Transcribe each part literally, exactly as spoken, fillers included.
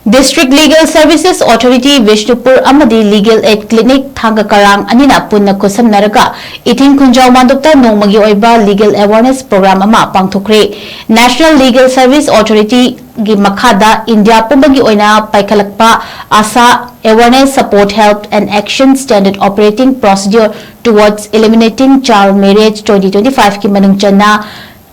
District Legal Services Authority Bishnupur ꯑꯃꯗꯤ Legal Aid Clinic ꯊꯥꯡꯒ ꯀꯔꯥꯡ ꯑꯅꯤꯅ ꯄꯨꯟꯅ ꯈꯨꯠꯁꯝꯅꯔꯒ ꯏꯊꯤꯡ ꯈꯨꯟꯖꯥꯎ ꯃꯥꯟꯗꯣꯞꯇ ꯅꯣꯡꯃꯒꯤ ꯑꯣꯏꯕ Legal Awareness Program ꯑꯃ ꯄꯥꯡꯊꯣꯛꯈ꯭ꯔꯦ꯫ National Legal Service Authority ꯒꯤ ꯃꯈꯥꯗ ꯏꯟꯗꯤꯌꯥ ꯄꯨꯝꯕꯒꯤ ꯑꯣꯏꯅ ꯄꯥꯏꯈꯠꯂꯛꯄ ASHA Awareness Support Help and Action Standard Operating Procedure Towards Eliminating Child Marriage twenty twenty-five ꯀꯤ ꯃꯅꯨꯡ ꯆꯟꯅ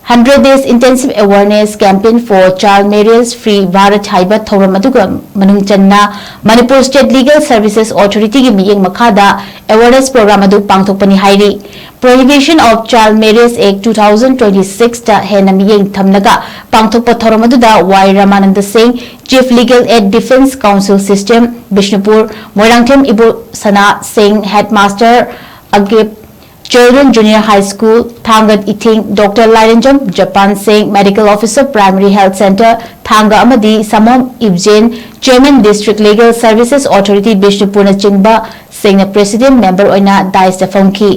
Hundred Days Intensive Awareness Campaign for Child Marriage Free Bharat ꯍꯥꯏꯕ ꯊꯧꯔꯝ ꯑꯗꯨꯒ ꯃꯅꯨꯡ ꯆꯟꯅ Manipur State Legal Services Authority ꯒꯤ ꯃꯤꯠꯌꯦꯡ ꯃꯈꯥꯗ awareness program ꯑꯗꯨ ꯄꯥꯡꯊꯣꯛꯄꯅꯤ ꯍꯥꯏꯔꯤ꯫ Prohibition of Child Marriage Act two thousand twenty-six ꯇ ꯍꯦꯟꯅ ꯃꯤꯠꯌꯦꯡ ꯊꯝꯂꯒ ꯄꯥꯡꯊꯣꯛꯄ ꯊꯧꯔꯝ ꯑꯗꯨꯗ ꯋꯥꯏ ꯔꯥꯃꯥꯅꯟꯗ ꯁꯤꯡ, Chief Legal Aid Defence Counsel System, Bishnupur, Moirangthem ꯏꯕꯣꯁꯅꯥ ꯁꯤꯡ, Headmaster, ꯑꯒꯤꯞ Children Junior High School, ꯊꯥꯡꯒ ꯏꯊꯤꯡ, Doctor ꯂꯥꯏꯔꯦꯟꯖꯝ ꯖꯄꯥꯟ ꯁꯤꯡ, Medical Officer Primary Health Centre, ꯊꯥꯡꯒ ꯑꯃꯗꯤ ꯁꯥꯃꯣꯝ ꯏꯕꯖꯦꯟ, Chairman District Legal Services Authority ꯕꯤꯁꯅꯨꯄꯨꯔꯅꯆꯤꯡꯕ ꯁꯤꯡꯅ President Member ꯑꯣꯏꯅ dais ꯇ ꯐꯝꯈꯤ꯫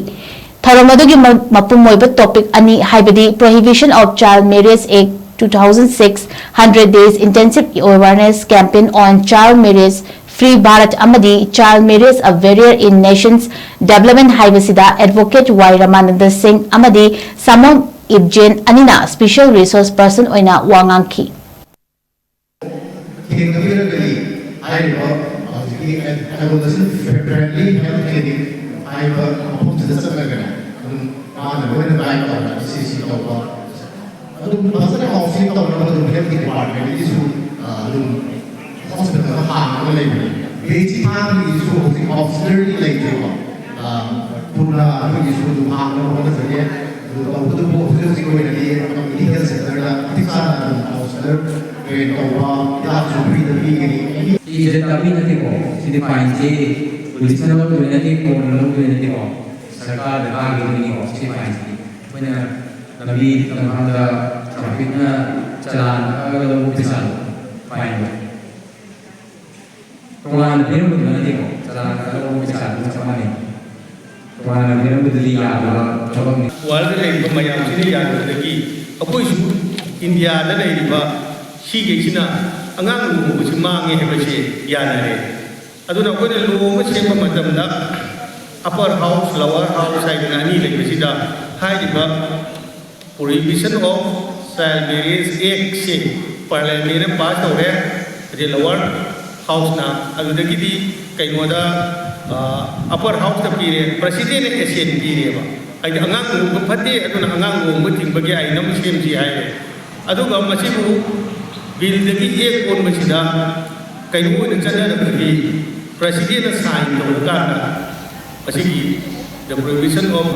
ꯊꯧꯔꯝ ꯑꯗꯨꯒꯤ ꯃ-, ꯃꯄꯨꯝ ꯑꯣꯏꯕ topic ꯑꯅꯤ, ꯍꯥꯏꯕꯗꯤ Prohibition of Child Marriage Act two thousand six, Hundred Days Intensive Awareness Campaign on Child Marriage Free Bharat ꯑꯃꯗꯤ Child Marriage: A Barrier in Nations Development ꯍꯥꯏꯕꯁꯤꯗ Advocate ꯋꯥꯏ ꯔꯥꯃꯥꯅꯟꯗ ꯁꯤꯡ ꯑꯃꯗꯤ ꯁꯥꯃꯣꯝ ꯏꯕꯖꯦꯟ ꯑꯅꯤꯅ Special Resource Person ꯑꯣꯏꯅ ꯋꯥ ꯉꯥꯡꯈꯤ꯫ ꯊꯦꯡꯅꯕꯤꯔꯒꯗꯤ ꯍꯥꯏꯔꯤꯕ ꯍꯧꯖꯤꯛꯀꯤ Adolescent Friendly Health Clinic ꯍꯥꯏꯕ ꯃꯐꯝꯁꯤꯗ ꯆꯠꯂꯒꯅꯦ, ꯑꯗꯨꯝ ꯃꯥꯅ ꯂꯣꯏꯅ guide ꯇꯧꯔꯒ ꯁꯤ ꯁꯤ ꯇꯧꯕ, ꯑꯗꯨꯝ ꯐꯖꯅ counselling ꯇꯧꯅꯕ ꯑꯗꯨꯝ health department ꯀꯤꯁꯨ, ꯑ, ꯑꯗꯨꯝ hospital ꯑꯃ ꯍꯥꯡꯉꯒ ꯂꯩꯕꯅꯤ꯫ ꯕꯦꯡꯀꯤ ꯊꯥꯡꯒꯤꯁꯨ ꯍꯧꯖꯤꯛ counsellor ꯗꯤ ꯂꯩꯇ꯭ꯔꯦꯀꯣ꯫ ꯑ, ꯊꯨꯅ ꯑꯩꯈꯣꯏꯒꯤꯁꯨ ꯑꯗꯨꯝ ꯍꯥꯡꯅꯕ ꯍꯣꯠꯅꯖꯒꯦ꯫ ꯑꯗꯨ ꯇꯧꯕꯇꯕꯨ ꯍꯧꯖꯤꯛ ꯍꯧꯖꯤꯛ ꯑꯣꯏꯅꯗꯤ ꯃꯅꯤꯄꯨꯔ health centre ꯗ ꯃꯇꯤꯛ ꯆꯥꯅ ꯑꯗꯨꯝ counselor train ꯇꯧꯕ, ꯍꯤꯗꯥꯛꯁꯨ free ꯗ ꯄꯤꯒꯅꯤ꯫ ꯁꯤꯁꯦ ꯇꯥꯕꯤ ꯅꯠꯇꯦꯀꯣ, ꯁꯤꯗꯤ fine ꯁꯤ ꯄꯨꯂꯤꯁꯅ ꯂꯧꯗꯣꯏ ꯅꯠꯇꯦ, court ꯅ ꯂꯧꯗꯣꯏ ꯅꯠꯇꯦꯀꯣ, ꯁꯔꯀꯥꯔꯗ ꯀꯥꯈꯤꯗꯣꯏꯅꯤꯀꯣ꯫ ꯁꯤ fine ꯁꯤꯗꯤ ꯑꯩꯈꯣꯏꯅ ꯂꯝꯕꯤ ꯂꯝꯍꯥꯡꯗ traffic ꯅ ꯆꯂꯥꯟ ꯀꯛꯑꯒ ꯂꯧꯕ ꯄꯩꯁꯥꯗꯣ, fine ꯗꯣ ꯇꯣꯉꯥꯟꯅ ꯄꯤꯔꯝꯕꯗꯨ ꯅꯠꯇꯦꯀꯣ, ꯆꯂꯥꯟ ꯀꯛꯑꯒ ꯂꯧꯕ ꯄꯩꯁꯥꯗꯨꯒ ꯆꯞ ꯃꯥꯟꯅꯩ꯫ ꯇꯣꯉꯥꯟꯅ ꯄꯤꯔꯝꯕꯗꯨꯗꯤ ꯌꯥꯗꯕ ꯊꯕꯛꯅꯤ꯫ World ꯗ ꯂꯩꯔꯤꯕ ꯃꯌꯥꯝꯁꯤꯅ ꯌꯥꯗꯕꯗꯒꯤ ꯑꯩꯈꯣꯏꯁꯨ ꯏꯟꯗꯤꯌꯥꯗ ꯂꯩꯔꯤꯕ ꯁꯤꯈꯩꯁꯤꯅ ꯑꯉꯥꯡ ꯂꯨꯍꯣꯡꯕꯁꯤ ꯃꯥꯡꯉꯦ ꯍꯥꯏꯕꯁꯤ ꯌꯥꯅꯔꯦ꯫ ꯑꯗꯨꯅ ꯑꯩꯈꯣꯏꯅ ꯂꯣ ꯑꯃ ꯁꯦꯝꯕ ꯃꯇꯝꯗ upper house, lower house ꯍꯥꯏꯗꯅ ꯑꯅꯤ ꯂꯩꯕꯁꯤꯗ ꯍꯥꯏꯔꯤꯕ Prohibition of Child Marriage Act say Parliament ꯅ pass ꯇꯧꯔꯦ, ꯑꯗꯩ lower house ꯅ꯫ ꯑꯗꯨꯗꯒꯤꯗꯤ ꯀꯩꯅꯣꯗ upper house ꯇ ꯄꯤꯔꯦ, President ꯅ assent ꯄꯤꯔꯦꯕ꯫ ꯍꯥꯏꯗꯤ ꯑꯉꯥꯡ ꯂꯨꯍꯣꯡꯕ ꯐꯠꯇꯦ, ꯑꯗꯨꯅ ꯑꯉꯥꯡ ꯂꯨꯍꯣꯡꯕ ꯊꯤꯡꯕꯒꯤ ꯑꯥꯏꯟ ꯑꯃ ꯁꯦꯝꯁꯤ ꯍꯥꯏꯔꯦ꯫ ꯑꯗꯨꯒ ꯃꯁꯤꯕꯨ bill ꯗꯒꯤ act ꯑꯣꯟꯕꯁꯤꯗ ꯀꯩꯅꯣ ꯑꯣꯏꯅ ꯆꯠꯅꯔꯕꯗꯤ President ꯅ sign ꯇꯧꯔꯀꯥꯟꯗ ꯃꯁꯤꯒꯤ the Prohibition of